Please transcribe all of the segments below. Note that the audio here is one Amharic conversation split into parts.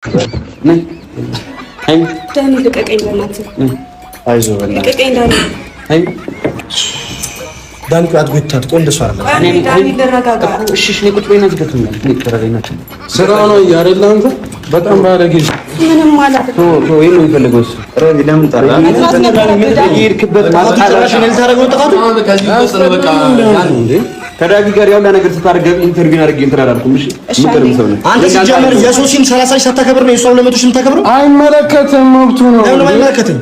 ነይ ሀይሚ። ዳኒ ልቀቀኝ፣ በእናትህ። አይዞህ በእናትህ። ልቀቀኝ ዳኒ። ሀይሚ። ዳኒ ቆይ፣ አትጎትታት። ቆይ እንደሱ አይደለም። ቆይ አንዴ ዳኒ ልረጋጋ። እሺ እሺ፣ ነይ ቁጭ በይና እዚህ ጋር ትሆኛለሽ። ነይ ተረጋጊና። ስራ ነው እያደለ አንተ በጣም ባለጌ። ምንም ማለት ቶ ቶ ይሄን ነው የሚፈልገው እሱ። ለምን ጠራ? የሄድክበት ጭራሽ እኔ ልታደርገው ጥፋቱ? ከዳጊ ጋር ያው ነገር ስታደርግ interview አድርጌ እንትን አላልኩም። እሺ የምቀርብ ሰው ነኝ። አንተ ሲጀመር የሶሲን 30 ሺህ ሳታከብር ነው የእሷን 200 ሺህ የምታከብረው? አይመለከትም፣ መብቱ ነው። ለምን አይመለከትም?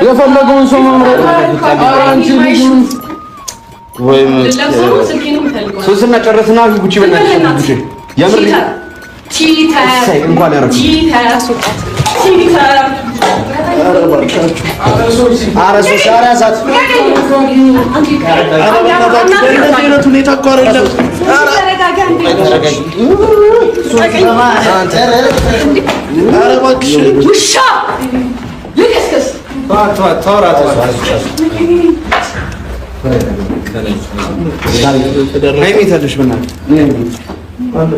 የፈለገውን ሰው መምረጥ። ኧረ አንቺ ልጅ ምን ሶስና ጨረስና ጉቺ በእናትሽ ጉቺ የምር እሰይ እንኳን ያደረኩት። ኧረ ሶሲ፣ ኧረ ያዛት። ኧረ በእናታችሁ በእንደዚህ አይነት ሁኔታ እኮ አይደለም። ተረጋጋ እንዴ። ኧረ እባክሽ። ውሻ ልቅስቅስ። ሀይሚ የት አለሽ? በእናትህ ነይ ሀይሚ።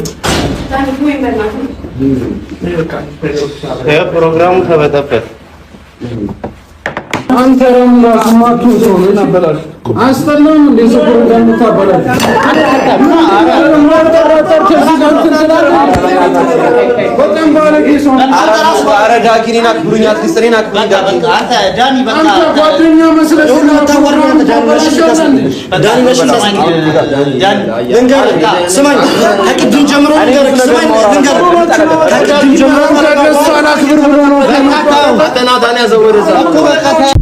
ዳኒ ወይ በእናትህ። ፕሮግራሙ ተበጠበጠ። አንተ ራሱ ማቱን ሰው ነው አበላሽ። አያስጠላም እንዴ ሰው ፕሮግራም የምታበላሽ? ከዚህ ጋር እንትን ትላለህ። በጣም ባለጌ ሰው ነው። ኧረ ዳጊ እኔን አክብሩኝ፣ at least እኔን አክብሩኝ ዳጊ። አንተ ጓደኛ መስለህ ፕሮግራም ታበላሻለህ። ዳኒ ነሽ። ልንገርህ፣ ስማኝ፣ ከቅድም ጀምሮ ልንገርህ፣ ስማኝ፣ ልንገርህ፣ ከቅድም ጀምሮ አንተ እሷን አክብር ብሎ ነው። እኮ በቃ።